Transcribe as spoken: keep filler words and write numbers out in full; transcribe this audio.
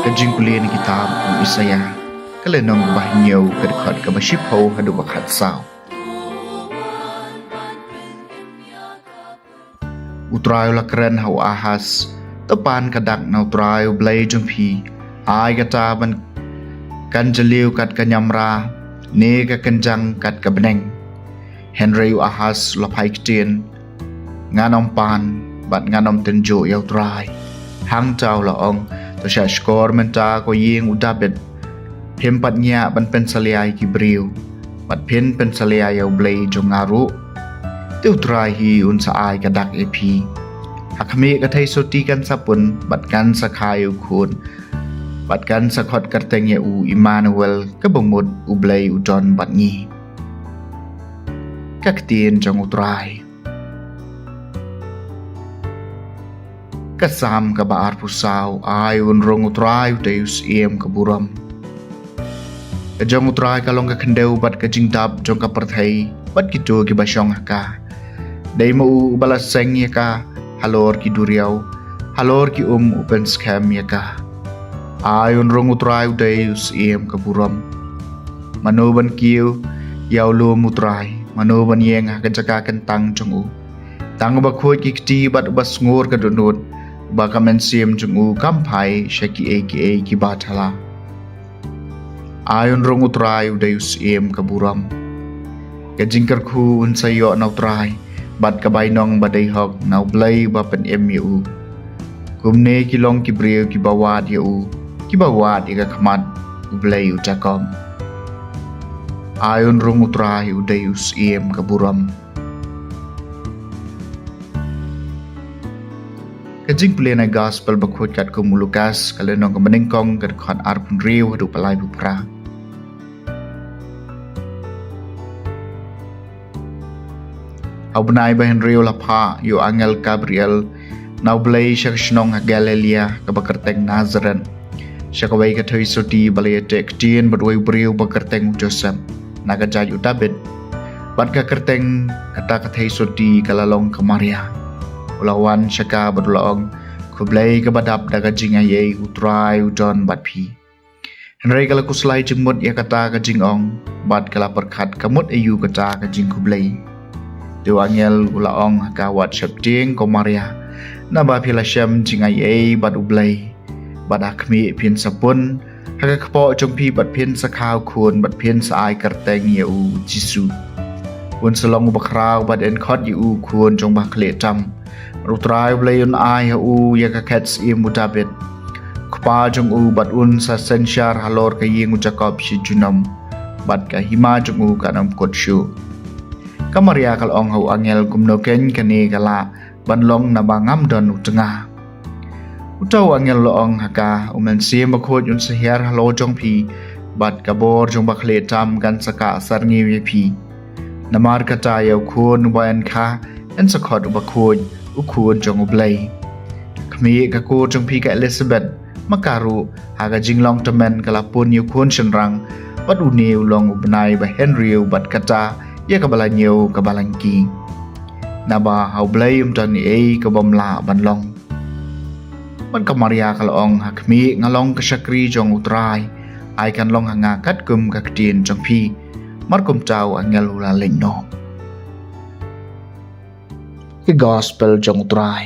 Ka jingpule na kitab u Isaïah, ka lynnong ba hynñiew, ka dkhot kaba shiphew haduh ba khatsaw. U Trai u la kren ha u Ahas: To pan ka dak na u Trai u Blei jong phi, ai kata ban kan jylliew kat ka ñiamra, ne ka kynjang kat ka bneng. Hynrei u Ahas u la phai ktien: Ngan ym pan bad ngan ym tynjuh ïa u Trai. Hangta u la ong: To shahshkor mynta, ko ïing u Dabid, phim pat ñiah ban pynsalia ïa ki briew, bad phin pynsalia ïa u Blei jong nga ruh. Te u Trai hi un sa ai ka dak ïa phi. Ha khmih, ka theisotti kan sa pun bad kan sa kha ïa u khun, bad kan sa khot kyrteng ïa u Immanuel, kaba mut U Blei u don bad ngi. Ka ktien jong u Trai. Ka Salm kaba arphew saw. Ai un rung u Trai u dei u syiem ka burom. Ka jong u Trai ka long ka khyndew bad ka jingdap jong ka pyrthei bad kito kiba shong ha ka. Dei ma u uba la seng ïa ka halor ki duriaw, halor ki um u pynskhem ïa ka. Ai un rung u Trai u dei u syiem ka burom. Mano ban kiew ïa u lum u Trai? Mano ban ïeng ha ka jaka kyntang jong u? Tang uba khuid ki kti bad uba sngur ka dohnud, uba ka mynsiem jong u kam phai sha kiei kiei kiba thala. Ai un rung u Trai u dei u syiem ka burom. Ka jingkyrkhu un sa ïoh na u Trai, bad ka bainong ba dei hok na U Blei uba pynim ïa u. Kumne ki long ki briew kiba wad ïa u, kiba wad ïa ka khmat U Blei u Jakob. Ai un rung u Trai u dei u syiem ka burom. Ka jingpule na Gospel bakhuid katkum u Lukas, ka lynnong kaba nyngkong, ka dkhot arphew hynriew haduh ba laiphew phra. Ha u bnai ba hynriew la phah ïa u angel Gabriel na U Blei sha ka shnong ha Galilaia kaba kyrteng Nasaret, sha kawei ka theisotti ba la ïateh ktien bad uwei u briew ba kyrteng u Joseph, na ka jaid u Dabid. Bad ka kyrteng kata ka theisotti ka la long ka Maria. U la wan sha ka bad u la ong: Khublei kaba dap da ka jingaiei, u Trai u don bad phi. Hynrei ka la khuslai jingmut ïa kata ka jingong, bad ka la pyrkhat ka mut aïu kata ka jingkhublei. Te u angel u la ong ha ka: Wat sheptieng ko Maria, naba phi la shem jingaiei bad U Blei. Bad ha khmih phin sa pun ha ka kpoh jong phi, bad phin sa kha u khun, bad phin sa ai kyrteng ïa u Jisu. Un sa long uba khraw bad yn khot ïa u Khun jong uba Khlieh tam. Bad u Trai U Blei un ai ha u ïa ka khet syiem u Dabid, u kpa jong u, bad un sa synshar halor ka ïing u Jakob shi junom, bad ka hima jong u kan ym kut shuh. Ka Maria ka la ong ha u angel: Kumno keiñ kane ka lah ban long, naba ngam don u tnga? Uta u angel u la ong ha ka: U Mynsiem Bakhuid un sa hiar halor jong phi, bad ka bor jong uba Khlieh tam kan sa kah syrngiew ïa phi. Namar kata, ïa u khun uba yn kha yn sa khot uba khuid, u Khun jong U Blei. Khmih, ka kur jong phi ka Elisabet, ma ka ruh ha ka jinglong tymmen ka la pun ïa u khun shynrang, bad une u long u bnai ba hynriew bad kata ïa kaba la hynñiew kaba la ngki. Naba ha U Blei ym don ei ei kaba ym lah ban long. Bad ka Maria ka la ong: Ha khmih, nga long ka shakri jong u Trai, ai kan long ha nga katkum ka ktien jong phi. Mar kumta u angel u la leit noh. Ka Gospel jong u Trai.